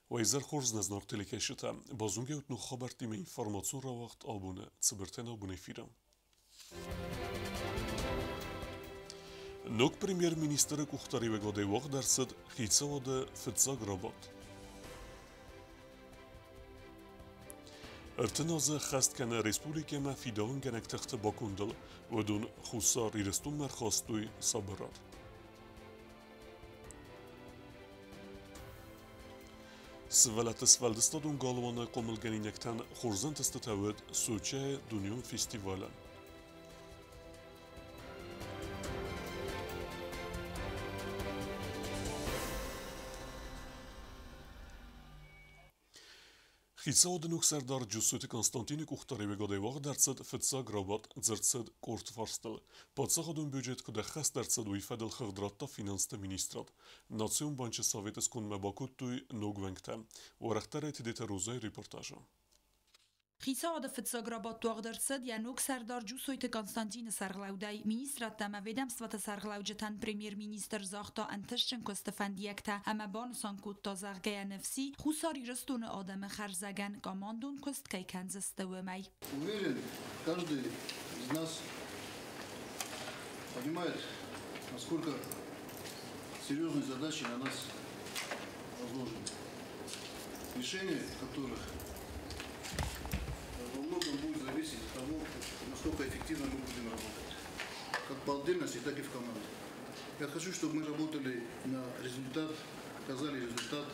Уӕ изӕр хорз, нӕ зынаргъ телекӕсджытӕ. Базонгӕ ут ног хабӕрттимӕ информацион рауагъд абоны цыбыртӕн абон эфиры. Ног премьер-министры къухдариуӕгадӕй уагъд ӕрцыд хицауады фыццаг рабадт. 30 азы хӕст кӕны республикӕмӕ фидауынгӕнӕг тыхты бакондыл. Уыдон Хуссар Ирыстонмӕ ӕрхастой сабырад. Сывӕллӕтты сфӕлдыстадон галуаны хъомылгӕнинӕгтӕн хорз ӕнтыстытӕ уыд Сочӕйы дунеон фестивалӕн. Хицауады ног сӕрдар Джусойты Константины къухдариуӕгадӕй уагъд ӕрцыд фыццаг рабадт, дзырд цыд къорд фарстыл. Паддзахадон бюджет куыд ӕххӕст ӕрцыд, уый фӕдыл хыгъд радта финансты министрад. Национ банчы советы скондмӕ бакодтой ног уӕнгтӕ. Уӕрӕхдӕрӕй Тедеты Розайы репортажы. Хицауады фыццаг рабадт уагъд ӕрцыд йӕ ног сӕрдар Джусойты Константины сӕргълӕудӕй. Министрадтӕ ӕмӕ ведомствоты сӕргълӕуджытӕн премьер-министр загъта ӕнтыстджын куысты фӕндиӕгтӕ ӕмӕ банысан кодта, зӕгъгӕ, йӕ ныфс и, Хуссар Ирыстоны адӕмы хӕрзӕгӕн командон куыст кӕй кӕндзысты, уымӕй. Уверен, каждый из нас понимает, насколько серьезные задачи на нас возложены. Решение которых во многом будет зависеть от того, насколько эффективно мы будем работать. Как по отдельности, так и в команде. Я хочу, чтобы мы работали на результат, показали результат.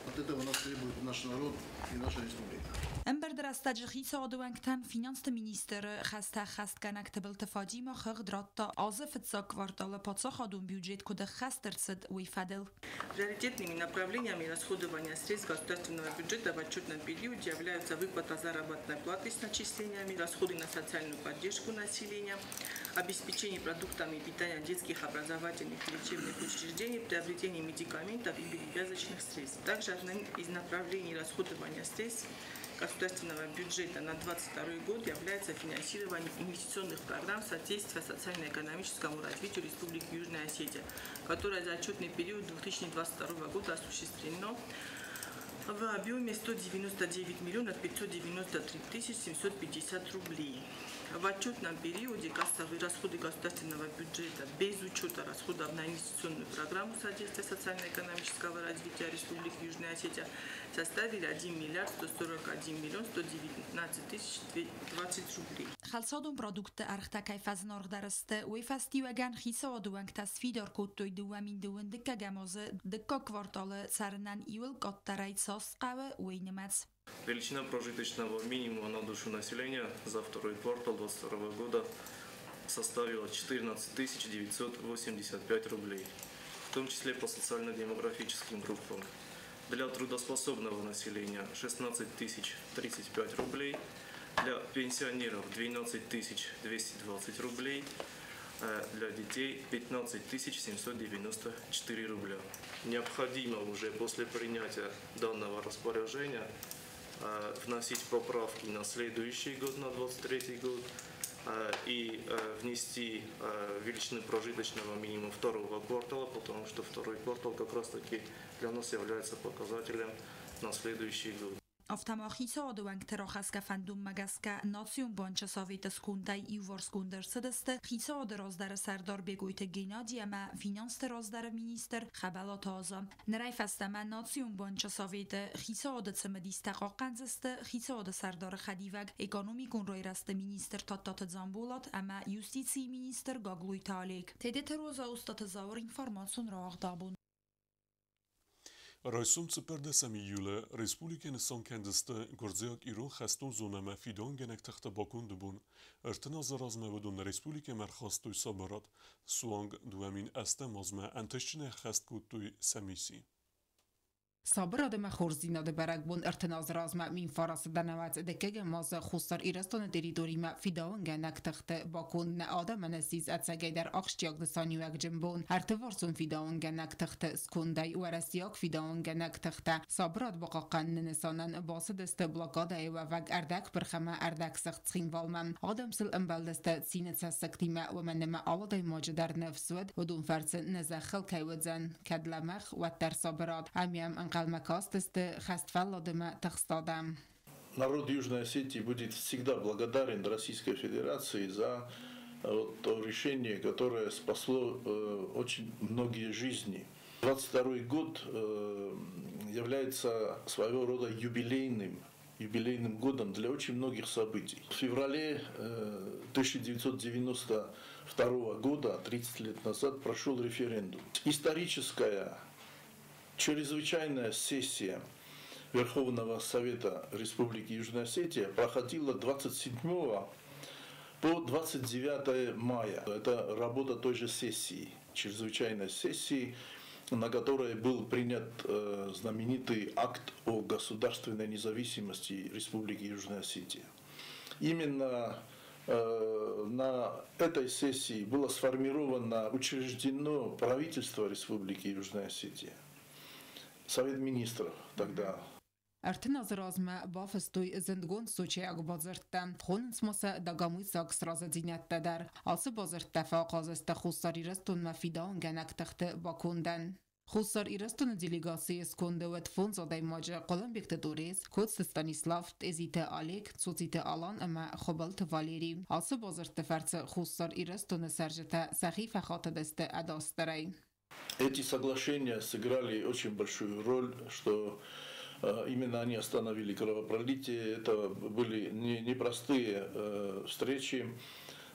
От этого нас требует наш народ и наша республика. Ӕмбырды рӕстӕджы хицауады уӕнгтӕн финансты министры хӕстӕ ӕххӕстгӕнӕг Тыбылты Фадима хыгъд радта, азы фыццаг кварталы паддзахадон бюджет куыд ӕххӕст ӕрцыд, уый фӕдыл. Приоритетными направлениями расходования средств государственного бюджета в отчетном периоде являются выплата заработной платы с начислениями, расходы на социальную поддержку населения, обеспечение продуктами питания детских образовательных и лечебных учреждений, приобретение медикаментов и перевязочных средств. Также одним из направлений расходования средств государственного бюджета на 2022 год является финансирование инвестиционных программ содействия социально-экономическому развитию Республики Южная Осетия, которое за отчетный период 2022 года осуществлено в объеме 199 миллионов 593 тысяч 750 рублей. В отчетном периоде кассовые расходы государственного бюджета без учета расходов на инвестиционную программу содействия социально-экономического развития Республики Южная Осетия составили 1 миллиард 141 миллион 119 тысяч 20 рублей. Хӕлцадон продуктты ӕргътӕ кӕй фӕзынаргъдӕр сты, уый фӕстиуӕгӕн хицауады уӕнгтӕ сфидар кодтой 2022 азы дыккаг кварталы цӕрынӕн иууыл къаддӕрӕй цас хъӕуы, уый нымӕц. Величина прожиточного минимума на душу населения за второй квартал 2022 года составила 14 985 рублей, в том числе по социально-демографическим группам. Для трудоспособного населения 16 035 рублей, для пенсионеров 12 220 рублей, для детей 15 794 рубля. Необходимо уже после принятия данного распоряжения вносить поправки на следующий год, на 2023 год, и внести величину прожиточного минимума второго квартала, потому что второй квартал как раз-таки для нас является показателем на следующий год. Афтӕ ма хицауады уӕнгты рахӕсгӕ фӕндонмӕ гӕсгӕ Национ банчы советы скондӕй иуварсгонд ӕрцыдысты хицауады раздӕры сӕрдар Бегойты Геннади ӕмӕ финансты раздӕры министр Хӕбӕлаты Аза. Нырӕй фӕстӕмӕ Национ банчы советы хицауады цымыдистӕ хъахъхъӕндзысты хицауады сӕрдары хӕдивӕг, экономикон райрӕзты министр Тадтаты Дзамболат ӕмӕ юстицийы министр Гаглойты Олег. Тедеты Роза, Остъаты Зауыр, информацион рауагъд абон. Райсом 14 июлы республикӕйы нысан кӕндзысты гуырдзиаг-ирон хӕстон зонӕмӕ фидауынгӕнӕг тыхты баконды бон. 30 азы размӕ уыдон республикӕмӕ ӕрхастой сабырад. Суанг 2008 азмӕ ӕнтыстджынӕй ӕххӕст кодтой сӕ мисси. Сабырады ӕмӕ хорздзинады бӕрӕгбон 30 азы размӕ 1990 азы Хуссар Ирыстоны территоримӕ фидауынгӕнӕг тыхты баконд нӕ адӕмӕн ссис ӕцӕгӕйдӕр ахсджиаг нысаниуӕгджын бон. Ӕртывӕрсон фидауынгӕнӕг тыхты скондӕй уӕрӕсейаг фидауынгӕнӕг тыхтӕ сабырад бахъахъхъӕныны нысанӕн бацыдысты блокадӕйы уӕвӕг ӕрдӕгпырх ӕмӕ ӕрдӕгсыгъд Цхинвалмӕ. Адӕм сыл ӕмбӕлдысты цины цӕссыгтимӕ, уымӕн ӕмӕ алы адӕймаджы дӕр ныфс уыд, уыдон фӕрцы нӕ зӕххыл кӕй уыдзӕн, кӕд лӕмӕгъ, уӕддӕр сабырад. Ӕмӕ йӕм Ӕнхъӕлмӕ кастысты хӕствӕллад ӕмӕ тыхст адӕм. Народ Южной Осетии будет всегда благодарен Российской Федерации за вот то решение, которое спасло очень многие жизни. 22 год является своего рода юбилейным годом для очень многих событий. В феврале 1992 года, 30 лет назад, прошел референдум. Историческая, чрезвычайная сессия Верховного Совета Республики Южная Осетия проходила 27 по 29 мая. Это работа той же сессии, чрезвычайной сессии, на которой был принят знаменитый акт о государственной независимости Республики Южная Осетия. Именно на этой сессии было сформировано, учреждено правительство Республики Южная Осетия, Совет министров тогда. 30 азы размӕ бафыстой зындгонд сочӕйаг бадзырдтӕ. Хонынц ма сӕ Дагомысаг сразыдзинӕдтӕ дӕр. Ацы бадзырдтӕ фӕахъаз сты Хуссар Ирыстонмӕ фидауынгӕнӕг тыхты бакондӕн. Хуссар Ирыстоны делегацийы сконды уыд фондз адӕймаджы: Хъуылымбегты Торез, Коцты Станислав, Тъезиты Олег, Цоциты Алан ӕмӕ Хуыбылты Валери. Ацы бадзырдты фӕрцы Хуссар Ирыстоны цӕрджытӕ сӕхи фӕхатыдысты ӕдасдӕрӕй. Эти соглашения сыграли очень большую роль, что именно они остановили кровопролитие. Это были непростые встречи,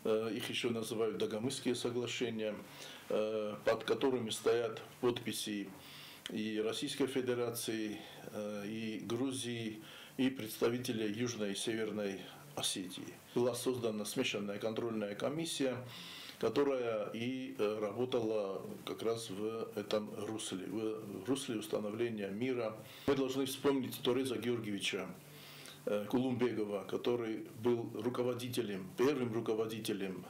их еще называют Дагомысские соглашения, под которыми стоят подписи и Российской Федерации, и Грузии, и представителей Южной и Северной Осетии. Была создана смешанная контрольная комиссия, которая и работала как раз в этом русле, в русле установления мира. Мы должны вспомнить Тореза Георгиевича Кулумбегова, который был руководителем, первым руководителем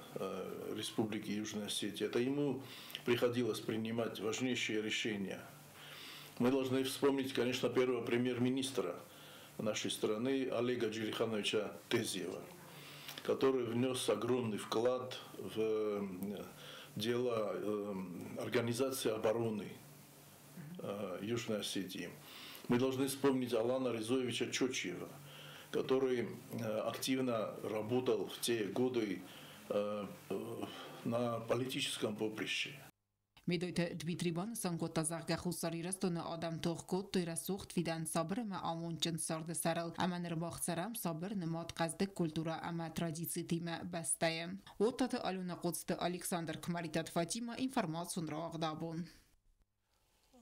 Республики Южная Осетия. Это ему приходилось принимать важнейшие решения. Мы должны вспомнить, конечно, первого премьер-министра нашей страны Олега Джерихановича Тезиева, который внес огромный вклад в дело организации обороны Южной Осетии. Мы должны вспомнить Алана Резоевича Чочиева, который активно работал в те годы на политическом поприще. Медойты Дмитрий банысан кодта, зӕгъгӕ, Хуссар Ирыстоны адӕм тох кодтой рӕсугъд фидӕн, сабыр ӕмӕ амондджын царды сӕрыл. Ӕмӕ ныр мах цӕрӕм сабыр, нымад, хъӕздыг культурӕ ӕмӕ традицитимӕ бӕстӕйы. Оттаты Алена, Хъоцты Александр, Кмаритаты Фатима, информацион рауагъд «Абон».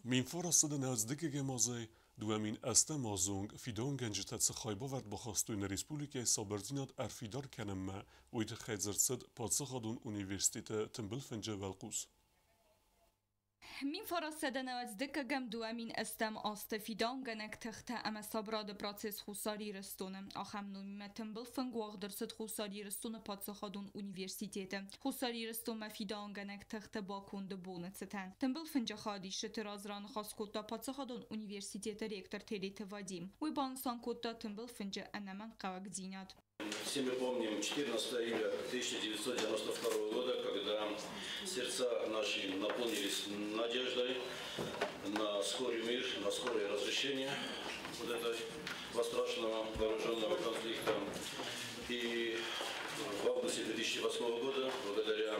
1995 азӕй 2008 азы онг фидауынгӕнджытӕ цы хайбавӕрд бахастой нӕ республикӕйы сабырдзинад ӕрфидар кӕнынмӕ, уый тыххӕй дзырд цыд паддзахадон университеты тымбыл фынджы уӕлхъус. 1995 2008 азты фидауынгӕнӕг тыхтӕ ӕмӕ сабырады процесс Хуссар Ирыстоны. Ахӕм номимӕ тымбыл фынг уагъд ӕрцыд Хуссар Ирыстоны паддзахадон университеты Хуссар Ирыстонмӕ фидауынгӕнӕг тыхты баконды боны цытӕн. Тымбыл фынджы хайадисджыты раз раныхас кодта паддзахадон университеты ректор Тедеты Вадим. Уый банысан кодта тымбыл фынджы ӕнӕмӕнгхъӕуӕгдзинад. Все мы помним 14 июля 1992 года, когда сердца наши наполнились надеждой на скорый мир, на скорое разрешение вот этого страшного вооруженного конфликта. И в августе 2008 года, благодаря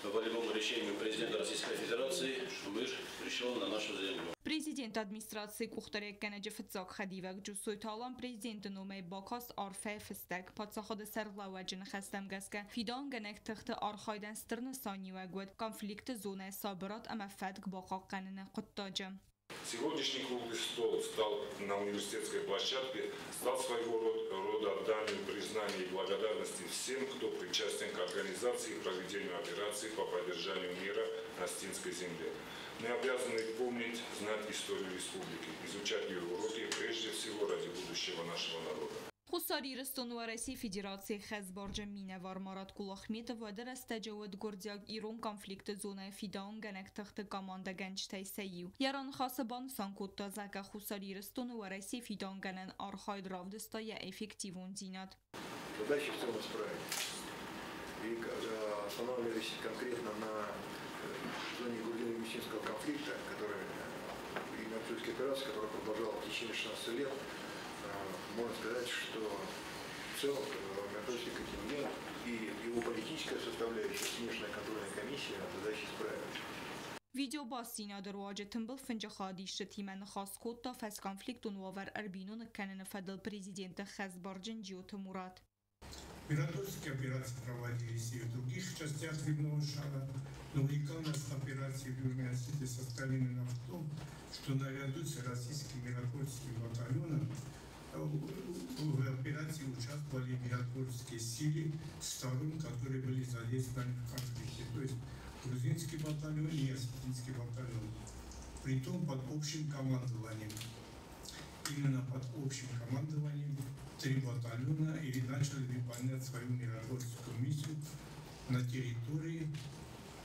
волевому решению президента Российской Федерации, мир пришел на нашу землю. Президенты администрацийы къухдариуӕггӕнӕджы фыццаг хӕдивӕг Джуссойты Алан президенты номӕй бакаст арфӕйы фыстӕг. Паддзахады сӕргълӕууӕджы ныхӕстӕм гӕсгӕ, фидауынгӕнӕг тыхты архайдӕн стыр нысаниуӕг уыд конфликты зонӕйы сабырад ӕмӕ фӕтк бахъахъхъӕныны хъуыддаджы. Сегодняшний круглый стол стал на университетской площадке, стал своего рода данью признания и благодарности всем, кто причастен к организации и проведению операций по поддержанию мира на Осетинской земле. Мы обязаны помнить, знать историю республики, изучать ее уроки, прежде всего ради будущего нашего народа. Хуссар Ирыстон Уӕрӕсейы Федерацийы хӕсбарджын минӕвар Марат Кулахметов уӕды рӕстӕджы уыд гуырдзиаг-ирон конфликты зонӕйы фидауынгӕнӕг тыхты командӕгӕнджытӕй сӕ иу. Йӕ раныхасы банысан кодта, зӕгъгӕ, Хуссар Ирыстоны Уӕрӕсейы фидауынгӕнӕн архайд равдыста йӕ эффективондзинад. Задачи в целом справились. И останавливались конкретно на зоне грузино-осетинского конфликта, который и на операции, которая продолжалась в течение 16 лет, можно сказать, что в целом миротворческий контингент и его политическая составляющая, смешанная контрольная комиссия задачи справились. Видеобастдзинады руаджы тымбыл фынджы хайадисджытимӕ ныхас кодта фӕсконфликтон уавӕр ӕрбиноныг кӕныны фӕдыл президенты хӕсбарджын Джиоты Мурат. Миротворческие операции проводились и в других частях земного шара, но уникальность операции в Южной Осетии состояла именно в том, что наряду с российским миротворческим батальоном в операции участвовали миротворческие силы сторон, которые были задействованы в конфликте, то есть грузинский батальон и осетинский батальон, притом под общим командованием. Именно под общим командованием три батальона и начали выполнять свою миротворческую миссию на территории,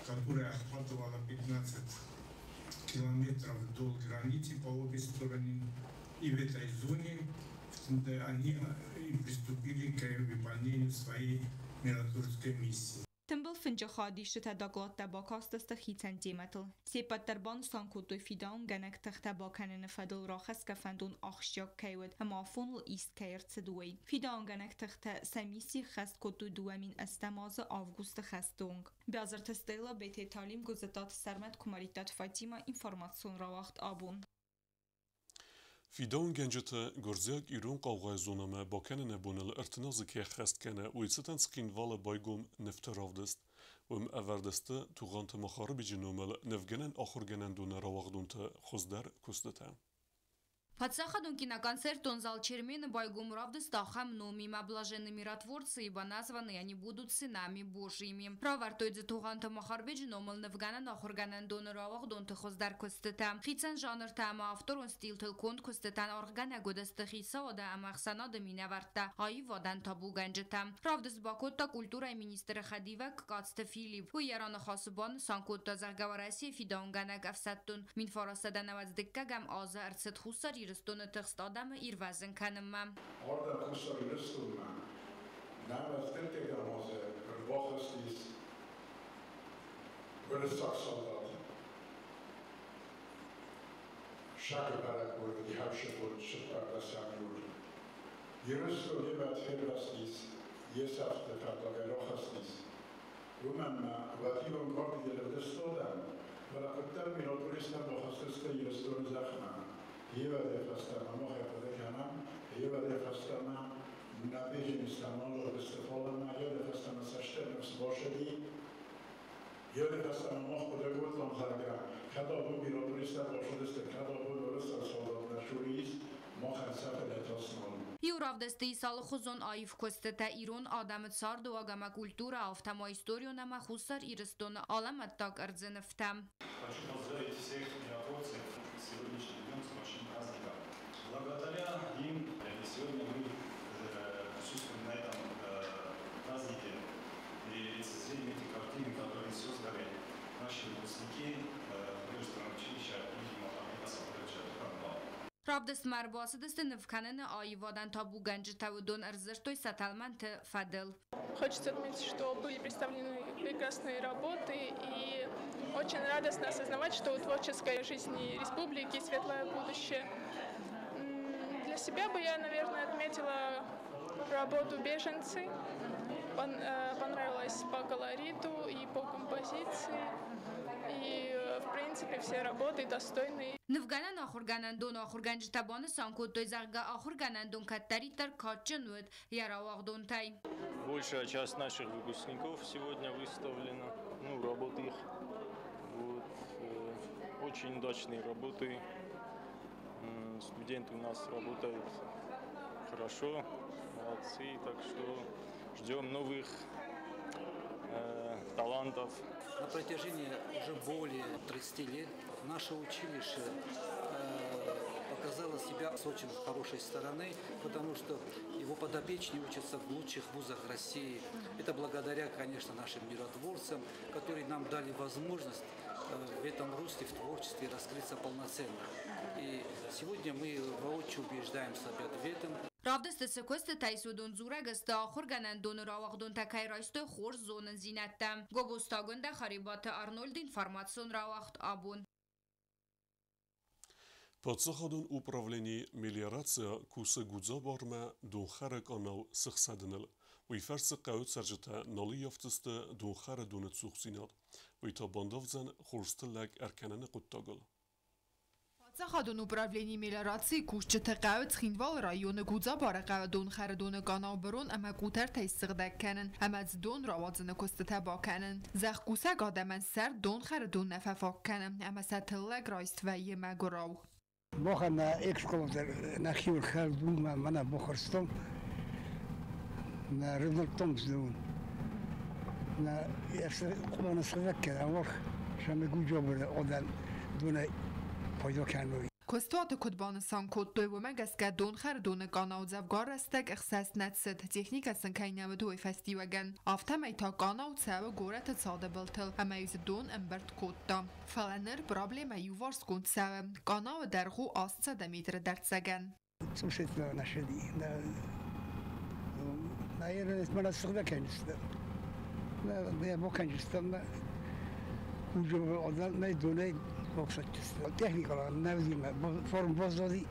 которая охватывала 15 километров вдоль границы по обе стороны. И в этой зоне они и приступили к выполнению своей миротворческой миссии. Тымбыл фынджы хайадисджытӕ докладтӕ бакастысты хицӕн темӕтыл. Се ппӕт дӕр банысан кодтой фидауынгӕнӕг тыхтӕ бакӕныны фӕдыл рахӕсгӕ фӕндон ахсджиаг кӕй уыд ӕмӕ афоныл ист кӕй ӕрцыд, уый. Фидауынгӕнӕг тыхтӕ сӕ мисси ӕххӕст кодтой 2008 азы августы хӕсты онг. Биазырты Стелла, Бететы Алим, Гуыззыттаты Сӕрмӕт, Куымӕридтаты Фатимӕ, информацион рауагъд Абон. Фидауынгӕнджытӕ гуырдзиаг-ирон хъаугъайы зонӕмӕ бакӕныны боныл 30 азы кӕй ӕххӕст кӕны, уый цытӕн Цхинвалы байгом нывты равдыст. Уым ӕвӕрд сты Тугъанты Махарбеджы номыл нывгӕнӕн ахуыргӕнӕндоны рауагъдонты хуыздӕр куыстытӕ. Паддзахадон киноконцертон зал Чермены байгом равдыст ахӕм номимӕ «Блаженны миротворцы, ибо названы они будут сынами Божьими». Равӕрдтой дзы Тугъанты Махарбеджы номыл нывгӕнӕн ахуыргӕнӕндоны рауагъдонты хуыздӕр куыстытӕ. Хицӕн жанртӕ ӕмӕ авторон стилтыл конд куыстытӕн аргъгӕнӕг уыдысты хицауады ӕмӕ ӕхсӕнады минӕвӕрттӕ, аивадӕн табугӕнджытӕ. Равдыст бакодта культурӕйы министры хӕдивӕг Къадзты Филипп. Уый йӕ раныхасы банысан кодта, зӕгъгӕ, Уӕрӕсейы фидауынгӕнӕг ӕфсӕддон 1995 азы ӕрцыд Хуссар Ирыстоны тыхст адӕмы ирвӕзын кӕнынмӕ. Ардӕм Хуссар Ирыстонмӕ нӕм ӕртыккӕгӕм азы ӕрбахызтис уырыссаг салдат. Сагы бӕрӕгбон уыди хӕфсыбон цыппӕрдӕсӕм июлы. Ирыстон йемӕ фервӕзтис, йе сӕфты фӕндагӕй рахызтис. Уымӕн ма уӕд ирон гвардийы ӕвдыст адӕм, фӕлӕ куыддӕр миротворецтӕ бахызтысты Ирыстоны зӕхмӕ, Гъеуӕдӕй фӕстӕмӕ мах ӕрхъуыды кӕнӕм, гъеуӕдӕй фӕстӕмӕ нӕ беженецтӕ нал лыгъдысты фалӕмӕ, гъеуӕдӕй фӕстӕмӕ сӕ стыр ныфс басыди, гъеуӕдӕй фӕстӕмӕ мах хъуыды кодтам, зӕгъгӕ, кӕд абон миротворецтӕ бацыдысты, кӕд абон уырыссаг салдат нӕ цуры ис, махӕн сӕ фӕдӕй тас нал у. Иу равдысты ис алыхуызон аив куыстытӕ ирон адӕмы цардыуаг ӕмӕ культурӕ, афтӕ ма историон ӕмӕ Хуссар Ирыстоны алӕмӕттаг ӕрдзы нывтӕ. Хочу поздравить всех миротворцев с сегодняшним днем, с большим праздником. Благодаря им сегодня мы присутствуем на этом празднике и лицезреем эти картины, которые создали наши выпускники художественного училища имени Махарбега Сапаровича Туганова. Равдыстмӕ ӕрбацыдысты нывкӕныны аивадӕн табугӕнджытӕ, уыдон ӕрдзырдтой сӕ тӕлмӕнты фӕдыл. Хочется отметить, что были представлены прекрасные работы, и очень радостно осознавать, что у творческой жизни республики светлое будущее. Для себя бы я, наверное, отметила работу «Беженцы». Понравилась по колориту и по композиции. И, в принципе, все работы достойны. Нывгӕнӕн ахуыргӕнӕндоны ахуыргӕнджытӕ банысан кодтой, зӕгъгӕ, ахуыргӕнӕндон кӕддӕриддӕр кадджын уыд йӕ рауагъдонтӕй. Большая часть наших выпускников сегодня выставлена, ну, работы их. Вот, очень удачные работы. Студенты у нас работают хорошо, молодцы, так что ждем новых талантов. На протяжении уже более 30 лет наше училище показало себя с очень хорошей стороны, потому что его подопечные учатся в лучших вузах России. Это благодаря, конечно, нашим миротворцам, которые нам дали возможность в этом русле, в творчестве раскрыться полноценно. И сегодня мы воочию убеждаемся опять в этом. Равдысты цы куыстытӕ ис, уыдон дзурӕг сты, ахуыргӕнӕндоны рауагъдонтӕ кӕй райстой хорз зонындзинӕдтӕ. Гобозты Агуындӕ, Харебаты Арнольд, информацион рауагъд Абон. Паддзахадон управленийы мелиорация кусы Гудзабармӕ донхӕры къанау сыхсӕдыныл. Уый фӕрцы хъӕуы цӕрджытӕ нал ӕййафдзысты донхӕры доны цухдзинад. Уый та бандавдзӕн хорз тыллӕг ӕркӕныны хъуыддагыл. Паддзахадон управленийы мелиорацийы кусджытӕ хъӕуы Цхинвалы районы Гудзабары хъӕуы донхӕры доны къанау бырон ӕмӕ къутӕртӕй ссыгъдӕг кӕнын ӕмӕ дзы дон рауадзыны куыстытӕ бакӕнын. Зӕхкусӕг адӕмӕн сӕрд донхӕры дон нӕ фӕфаг кӕны ӕмӕ сӕ тыллӕг райст вӕййы мӕгуырау. Махӕн нӕ экскаватор нӕхиуыл хӕлд у, мӕнӕ баххуырстам, нӕ рывнӕлдтам знон. Нӕ къуымӕн сыгъдӕг кӕнӕм уаргъ, цӕмӕй Гуджабыры адӕм донӕй пайда кӕной. Куыстуаты куыд банысан кодтой, уымӕ гӕсгӕ донхӕры доны къанау дзӕвгар рӕстӕг ӕхсӕст нӕ цыд, техникӕ сын кӕй нӕ уыд, уый фӕстиуӕгӕн. Афтӕмӕй та къанау цӕуы горӕты цады былтыл ӕмӕ-иу дзы дон ӕмбырд кодта. Фӕлӕ ныр проблемӕ иуварсгонд цӕуы. Къанауы дӕргъ у 800 метры дӕрддзӕгӕн. Цъусетмӕ нӕ ссыди. Нӕ мӕнӕ сыгъдӕг кӕнджыстӕм. Нӕ бакӕнджыстӕм нӕ донӕй бафсадджыстӕм. Техникӕ нӕ уыди, форм баззади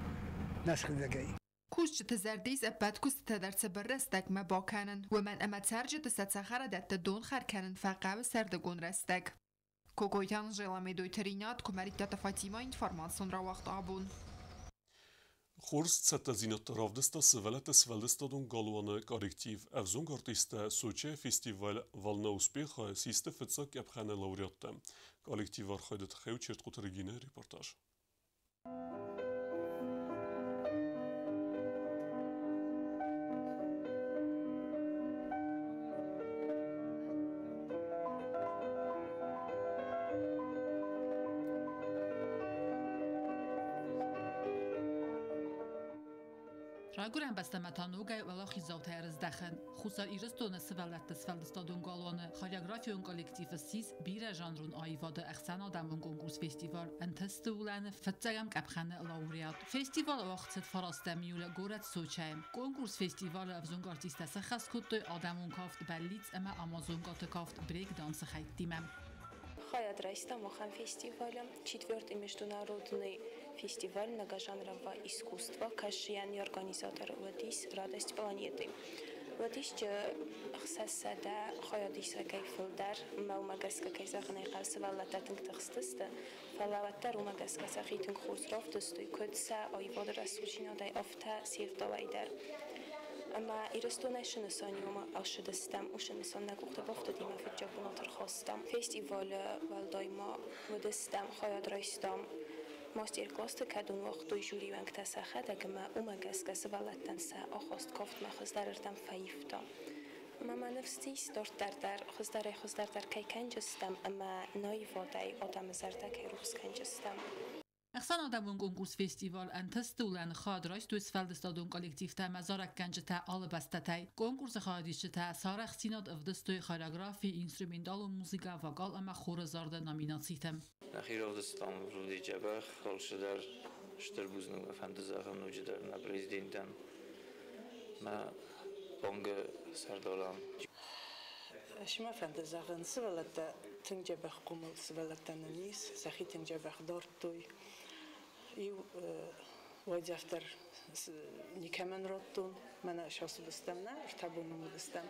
нӕ сыгъдӕгӕй. Кусджыты зӕрды ис ӕппӕт куыстытӕ дӕр цыбыр рӕстӕгмӕ бакӕнын, уымӕн ӕмӕ цӕрджыты сӕ цӕхӕрадӕтты донхӕр кӕнын фӕхъӕуы сӕрдыгон рӕстӕг. Кокойты Анжела, Медойты Ринат, Куымӕридтаты Фатима, информацион рауагъд «Абон». Хорз цӕттӕдзинӕдтӕ равдыста сывӕллӕтты сфӕлдыстадон галуаны коллектив. Ӕвзонг артисттӕ Сочӕйы фестиваль «Волна успеха» систы фыццаг къӕпхӕны лауреаттӕ. Коллективы архайды тыххӕй у Чертхъуты Регинӕйы репортаж. Райгуырӕн бӕстӕмӕ та ногӕй уӕлахиздзаутӕ ӕрыздӕхын. Хуссар Ирыстоны сывӕллӕтты сфӕлдыстадон галуаны хореографион коллектив ссис бирӕжанрон аивады ӕхсӕнадӕмон конкурс-фестиваль «Ӕнтысты уылӕн»-ы фыццӕгӕм къӕпхӕны лауреат. Фестиваль уагъд цыд 9 июлы горӕт Сочӕйы. Конкурс-фестивалы ӕвзонг артисттӕ сӕххӕст кодтой адӕмон кафт «Бӕллиц» ӕмӕ амазонкӕты кафт «Брейк-дансы» хӕйттимӕ. Хайад райстам ахӕм фестивалы, четвертый международный фестиваль многожанрового искусства, кӕцыйӕн йӕ организатор уыдис «Радость планеты». Уыдис 600 хайадисӕгӕй фылдӕр, ӕмӕ уымӕ гӕсгӕ, кӕй зӕгъын ӕй хъӕуы, сывӕллӕттӕ тынг тыхстысты, фӕлӕ уӕддӕр уымӕ гӕсгӕ сӕхи тынг хорз равдыстой, куыд сӕ аивады рӕсугъддзинадӕй, афтӕ се гъдауӕй дӕр. Ӕмӕ Ирыстонӕй цы нысаниуӕгмӕ ӕрцыдыстӕм, уыцы нысан нӕ къухты бафтыди ӕмӕ фыццаг бынат ӕрхастам. Фестивалы уӕлдай ма уыдыстӕм, хайад райстам мастер-классты, кӕдон уагътой жюрийы уӕнгтӕ сӕхӕдӕг ӕмӕ уымӕ гӕсгӕ сывӕллӕттӕн сӕ ахаст кафтмӕ хуыздӕрырдӕм фӕивта. Ӕмӕ мӕ ныфс ис, дарддӕр дӕр хуыздӕрӕй-хуыздӕрдӕр кӕй кӕнджыстӕм ӕмӕ нӕ аивадӕй адӕмы зӕрдӕ кӕй рухс кӕнджыстӕм. Ӕхсӕнадӕмон конкурс-фестиваль «Ӕнтысты уылӕн»-ы хайад райстой сфӕлдыстадон коллективтӕ ӕмӕ зарӕггӕнджытӕ алы бӕстӕтӕй. Конкурсы хайадисджытӕ сӕ арӕхстдзинад ӕвдыстой хореографи, инструменталон музыкӕ, вокал ӕмӕ хоры зарды номинациты. Нӕхи равдыстам вроде дзӕбӕх, алцыдӕр стыр бузныг мӕ фӕнды зӕгъын ноджыдӕр нӕ президентӕн, мӕ бангы сӕрдарӕн. Цы мӕ фӕнды зӕгъын, сывӕллӕттӕ тынг дзӕбӕх хъомыл сывӕллӕттӕ нын ис, сӕхи тынг дзӕбӕх дардтой. Иу уайдзӕф дӕр никӕмӕн радтон, мӕнӕ сацыдыстӕм нӕ, 3 боны уыдыстӕм.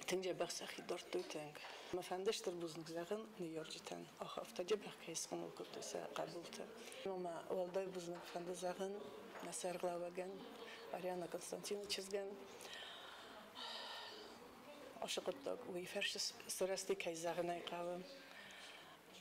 Тынг дзӕбӕх сӕхи дардтой тынг. Мӕ фӕнды стыр бузныг зӕгъын ныййарджытӕн, афтӕ дзӕбӕх кӕй схъомыл кодтой сӕ хъӕбулты. Мӕ уӕлдай бузныг фӕнды зӕгъын нӕ сӕргълӕууӕгӕн Ариана Константины чызгӕн. Ацы хъуыддаг уый фӕрцы сырӕзти, кӕй зӕгъын ӕй хъӕуы.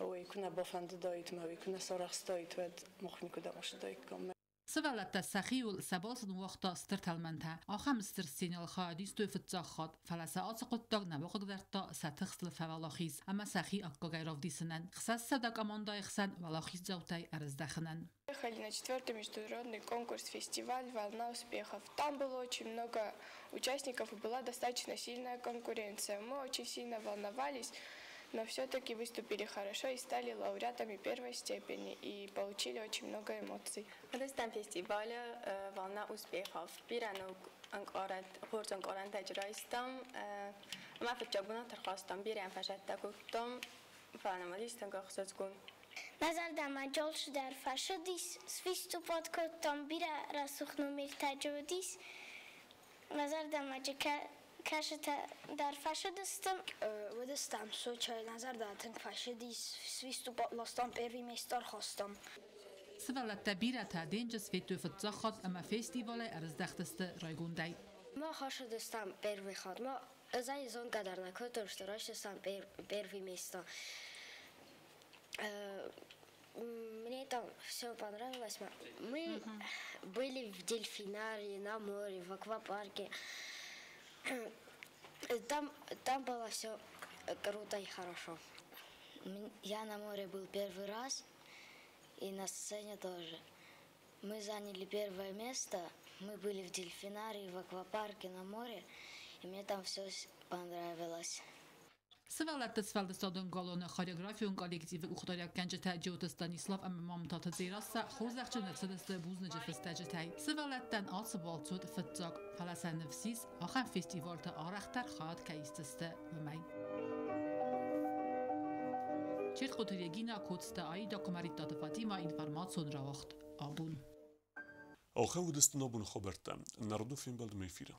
Уый куы нӕ бафӕндыдаид мӕ уый куы нӕ сарӕхстаид, уӕд мах никуыдӕм ацыдаиккам. Сывӕллӕттӕ сӕхиуыл сӕ балцы ныууагъта стыр тӕлмӕнтӕ. Ахӕм стыр сценӕйыл хайад истой фыццаг хатт, фӕлӕ сӕ ацы хъуыддаг нӕ бахъыгдардта сӕ тыхстыл фӕуӕлахиз ӕмӕ сӕхи аккагӕй равдисынӕн, 600 командӕйы хсӕн уӕлахиздзаутӕй ӕрыздӕхынӕн. Ехали на четвертый международный конкурс-фестиваль «Волна успехов». Там было очень много участников и была достаточно сильная конкуренция. Мы очень сильно волновались, но все-таки выступили хорошо и стали лауреатами первой степени и получили очень много эмоций. Уыдыстӕм фестивалы «Волна успехов». Бирӕ ног хорз ӕнкъарӕнтӕ райстам. Ӕмӕ фыццаг бынат ӕрхастам, бирӕ фӕсӕттӕ кодтам, фӕлӕ нӕм уыдис тынг ӕхсызгон. Мӕ зӕрдӕмӕ Джолшы дӕр фӕцыдис, свиступад кодтам, бирӕ рӕсугъд номертӕ уыдис. Мӕ зӕрдӕмӕ кӕсытӕ дӕр фӕцыдысты. Уыдыстӕм Сочӕйы, нӕ зӕрдӕ тынг фӕцыдис, свиступад ластам, первый место ӕрхастам. Сывӕллӕттӕ бирӕтӕ денджыз федтой фыццаг хатт ӕмӕ фестивалӕй ӕрыздӕхтысты райгондӕй. Мах ацыдыстӕм первый хатт. Ӕз ӕй зонгӕ дӕр нӕ кодтон, что райстыстӕм первый место. Мне там все понравилось. Мы были в дельфинарии, на море, в аквапарке. Там было все круто и хорошо. Я на море был первый раз, и на сцене тоже. Мы заняли первое место, мы были в дельфинарии, в аквапарке, на море, и мне там все понравилось. Сывӕллӕтты сфӕлдыстадон галуаны хореографион коллективы къухдариуӕггӕнджытӕ Джиоты Станислав ӕмӕ Мамтаты Дзерассӕ хорзӕхджын ӕрцыдысты бузныджы фыстӕджытӕй. Сывӕллӕттӕн ацы балц уыд фыццаг, фӕлӕ сӕ ныфс ис, ахӕм фестивалты арӕхдӕр хайад кӕй исдзысты, уымӕй. Чертхъоты Регина, Коцты Аида, Куымӕридтаты Фатимӕ, информацион рауагъд Абон. Ахӕм уыдысты нӕ абоны хабӕрттӕ. Народон фембӕлдмӕ эфиры.